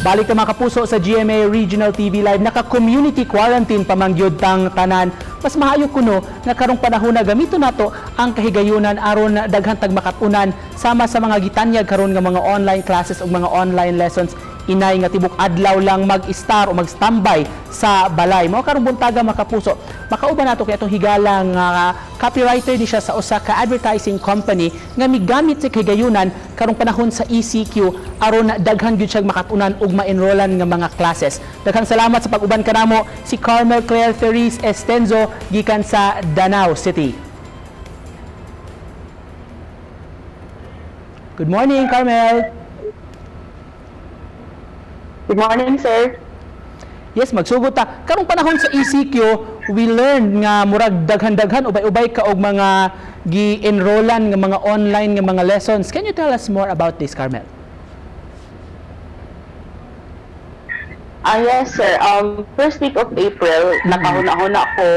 Balik ta, mga kapuso, sa GMA Regional TV Live. Naka-community quarantine pa man gyud tang tanan. Mas maayo kuno nga karong panahon na gamito nato ang kahigayunan aron daghan tag makatunan sama sa mga gitanyag karon nga mga online classes ug mga online lessons, inay nga tibok adlaw lang mag-star o mag-standby sa balay. Mao karong buntaga, mga kapuso, makauban nato kay atong higala nga copywriter ni siya sa usa ka advertising company nga migamit sa kahigayunan karong panahon sa ECQ aron daghan gyud siya makatunan ug ma-enrollan nga mga classes. Daghang salamat sa pag-uban kanamo, si Carmel Claire Therese Estenzo gikan sa Danao City. Good morning, Carmel. Good morning, sir. Yes, magsugod ta. Karong panahon sa ECQ, we learned nga murag daghan-daghan, ubay-ubay ka og mga gi-enrollan nga mga online nga mga lessons. Can you tell us more about this, Carmel? Ah, yes, sir. First week of April, nakahuna-huna ko,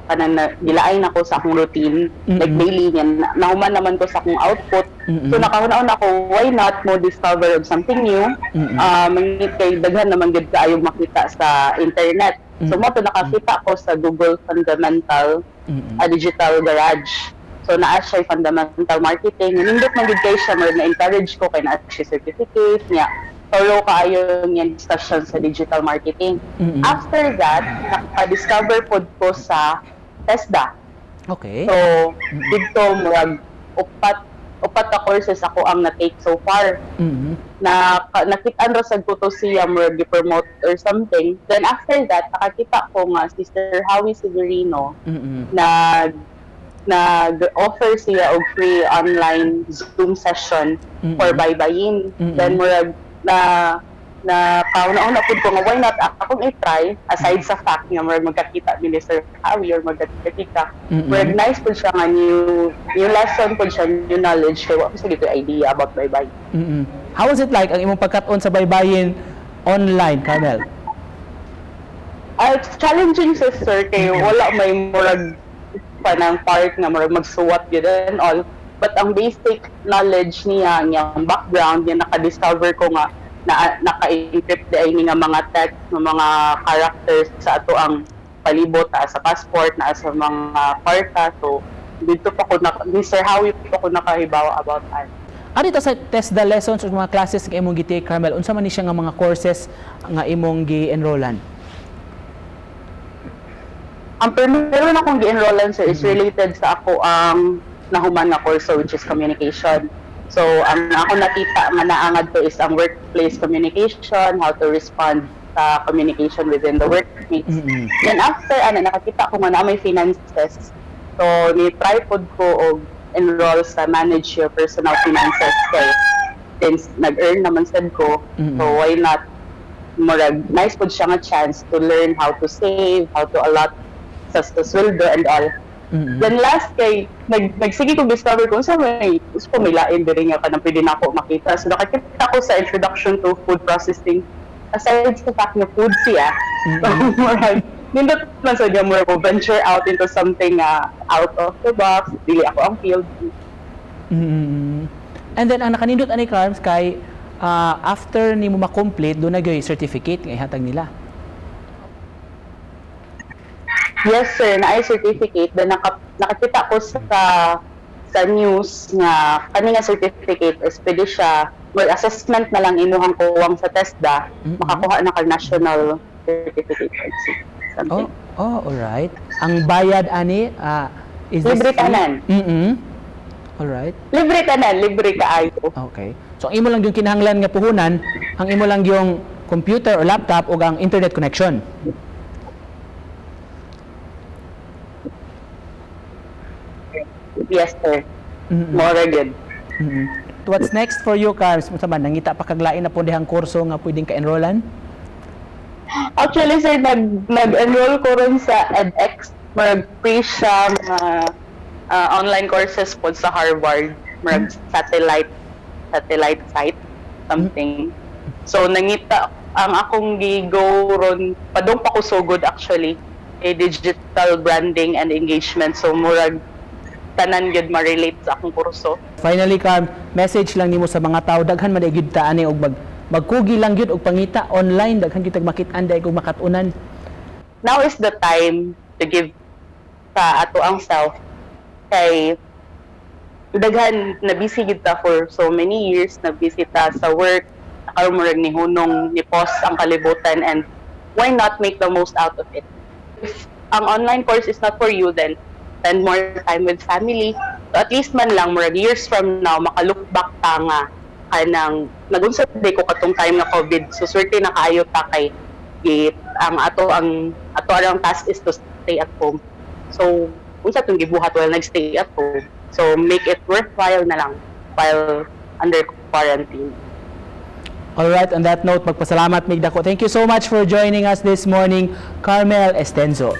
kanang na, gilaay na ko sa akong routine, like daily yan. Nahuman naman ko sa akong output. So nakahuna-huna ko, why not mo discover of something new? Ah, mangit kay daghan naman gud kaayo makita sa internet. So mao to nakakita ko sa Google Fundamental Digital Garage. So naa siya fundamental marketing. Nindot man gud kay siya, murag na-encourage ko kay naa siya certificate niya. Thorough kaayo niya discussion sa digital marketing. After that, naka-discover pod ko sa TESDA. So, dito murag upat ka courses ako ang na-take so far. Na nakitaan ra sad ko to siya, murag gi-promote or something. Then after that, nakakita ko nga Sister Howie Severino nag-offer siya og free online Zoom session for baybayin. Then murag na na kauna-una pud ko nga why not akong i-try, aside sa fact nga murag magkakita ni Sir Howie or magkakita. Murag nice pud siya nga new lesson pud siya, new knowledge, kay wa ko sa gito idea about baybayin. How was it like ang imong pagkat-on sa baybayin online, Carmel? Ah, it's challenging sa sir, kay wala may murag panang part nga murag magsuwat gyud and all. But ang basic knowledge niya, niyang background niya, naka-discover ko nga na naka-encrypt di ay ni nga mga text, nga mga characters sa ato ang palibot, naa sa passport, naa sa mga kwarta. So dito pa ko na Mr. Howie pa ko nakahibaw about that. Ari ta sa TESDA lessons o mga classes nga imong gi-take, Carmel, unsa man ni siya nga mga courses nga imong gi-enrollan? Ang primero na akong gi-enrollan, sir, is related sa ako ang nahuman nga course, which is communication. So ang ako nakita nga naangad to is ang workplace communication, how to respond sa communication within the workmates. Then after ano, nakakita ko nga na may finances. So ni try pod ko og enroll sa manage your personal finances kay since nag-earn naman sad ko, so why not, murag nice pod siya nga chance to learn how to save, how to allot sa sweldo and all. Then last kay nagsige ko discover kung sa may gusto ko may lain diri nga kanang pwede na ako makita. So nakakita ko sa introduction to food processing. Aside sa fact nga food siya, so murag nindot man sa murag ko venture out into something out of the box, dili ako ang field. And then ang nakanindot ani, Carms, kay after nimo ma-complete, duna gyoy certificate nga ihatag nila. Yes sir, naay certificate. Then nakakita ko sa news nga kani nga certificate is pwede siya, well, assessment na lang imuhang kuwang sa TESDA, makakuha na kag national certificate something. Oh, alright. Ang bayad ani is this Libre free? Tanan. Alright. Libre tanan, libre kaayo. Okay. So ang imo lang yung kinahanglan nga puhunan, ang imo lang yung computer or laptop ug ang internet connection. Yes sir. More good. What's next for you, Carms? Unsa man nangita pa kag lain na pud dihang kurso nga pwedeng ka-enrollan? Actually sir, nag-enroll ko ron sa edX. Murag free siya mga online courses po sa Harvard. Murag satellite site something. So nangita ang akong gi-go ron, padung pa ko sugod actually, a digital branding and engagement. So murag tanan gyud ma-relate sa akong kurso. Finally, Carm, message lang nimo sa mga tao, daghan man gyud ta ani og mag Magkugi lang gyud og pangita online, daghan gyud tag makit-an dai kog makat-unan. Now is the time to give sa ato ang self kay daghan na busy gid ta for so many years, na busy ta sa work. Karon murag ni hunong, ni pause ang kalibutan, and why not make the most out of it? If ang online course is not for you, then spend more time with family. So at least man lang murag years from now maka-look back ta nga kanang nagunsa diay ko katong time nga COVID. So swerte na kaayo ta kay gate ang ato ang task is to stay at home. So unsa tong gibuhat while nag-stay at home? So make it worthwhile na lang while under quarantine. Alright, on that note, magpasalamat mig dako. Thank you so much for joining us this morning, Carmel Estenzo.